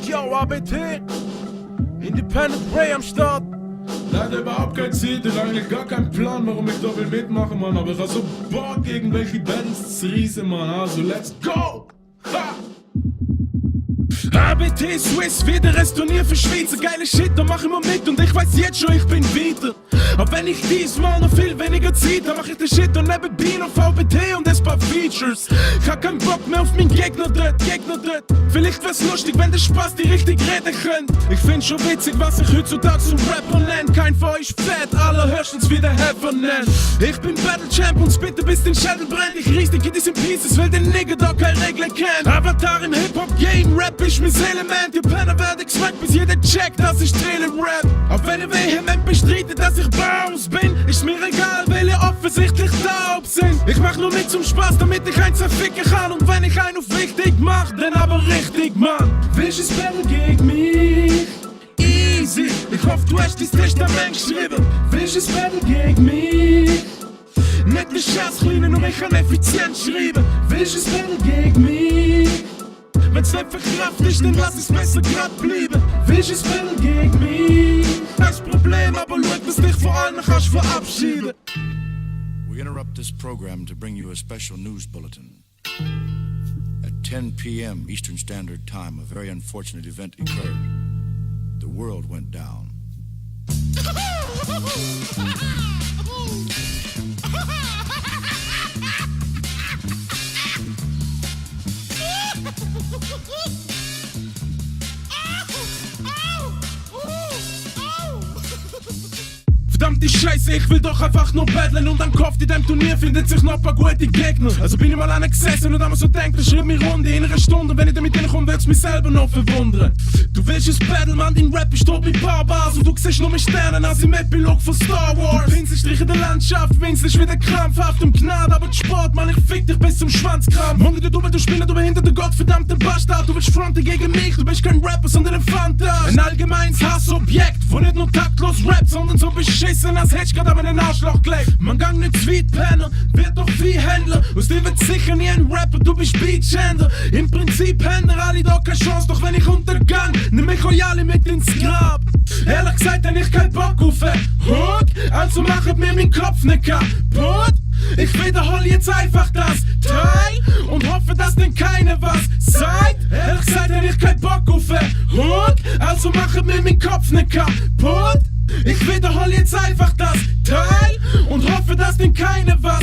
Yo, ABT, Independent Ray am Start. Leider überhaupt kein Ziel, eigentlich gar keinen Plan, warum ich da will mitmachen, Mann. Aber ich hab so Bock gegen welche Bands zu riesen, Mann. Also, let's go! Ha! ABT Swiss, wieder ein Turnier für Schweizer. Geile Shit, da mach ich mal mit und ich weiß jetzt schon, ich bin weiter. Aber wenn ich diesmal noch viel weniger Zeit, dann mach ich den Shit und nebenbei noch VBT und ein paar Features. Ich hab keinen Bock mehr auf meinen Gegner dort. Vielleicht wär's lustig, wenn der Spaß die richtig reden könnt. Ich find's schon witzig, was ich heutzutage zum Rapper nenn. Kein von euch fett, allerhöchstens wie der Heffer nennt. Ich bin Battle Champ und spitte bis den Schädel brennt. Ich ries die Kiddies in Pieces, weil der Nigger da keine Regeln kennt. Avatar im Hip-Hop-Game, Rap ist mein Element. Ihr Penner werdet gesmackt, bis jeder checkt, dass ich Tränen rap. Auch wenn ihr vehement bestreitet, dass ich Baus bin, ist mir egal, weil ihr offensichtlich taub sind. Ich mach nur mit zum Spaß, damit ich einen zerficken kann. Und wenn ich einen auf wichtig mach, dann aber richtig, Mann. Welches Battle gegen mich? Easy, ich hoffe, du hast dein Testament geschrieben. Welches Battle gegen mich? Nicht ne Scherz, Kleine, nur ich kann effizient schreiben. Welches Battle gegen mich? Wenn's nicht verkraft ist, dann lass es besser grad bleiben. Welches Battle gegen mich? Das Problem, aber schau, dass dich vor allem kannst verabschieden. We interrupt this program to bring you a special news bulletin. At 10 p.m. Eastern Standard Time, a very unfortunate event occurred. The world went down. Verdammte Scheiße, ich will doch einfach nur battlen und am Kopf in dem Turnier findet sich noch ein paar gute Gegner. Also bin ich mal an gesessen und hab mir so denkt, schreib mir Runde in einer Stunde. Wenn ich damit hinkomme, wird's mich selber noch verwundern. Du willst ein Battle, Mann, dein Rap ist tot mit paar Bars und du siehst nur mit Sternen als im Epilog von Star Wars. Du Pinselstriche der Landschaft, winselst wieder krampfhaft um Gnade, aber Sport, Mann, ich fick dich bis zum Schwanzkram. Hunger, du Spinner, du behinderte gottverdammte Bastard. Du willst fronten gegen mich, du bist kein Rapper, sondern ein Fanta. Ein allgemeines Hassobjekt, wo nicht nur taktlos rappt, sondern so beschissen, als hätt's grad an einen Arschloch gelegt. Man gang nicht Sweetpenner, wird doch Viehhändler. Aus dir wird sicher nie ein Rapper, du bist Beachhändler. Im Prinzip haben alle da keine Chance, doch wenn ich untergang, nimm mich euch alle mit ins Grab. Ehrlich gesagt, hab ich keinen Bock auf Hook, also machet mir meinen Kopf nicht kaputt. Ich wiederhole jetzt einfach das Teil und hoffe, dass denn keiner was sagt. Ehrlich gesagt, hab ich keinen Bock auf Hook, also machet mir meinen Kopf nicht kaputt. Ich wiederhole jetzt einfach das Teil und hoffe, dass denn keiner was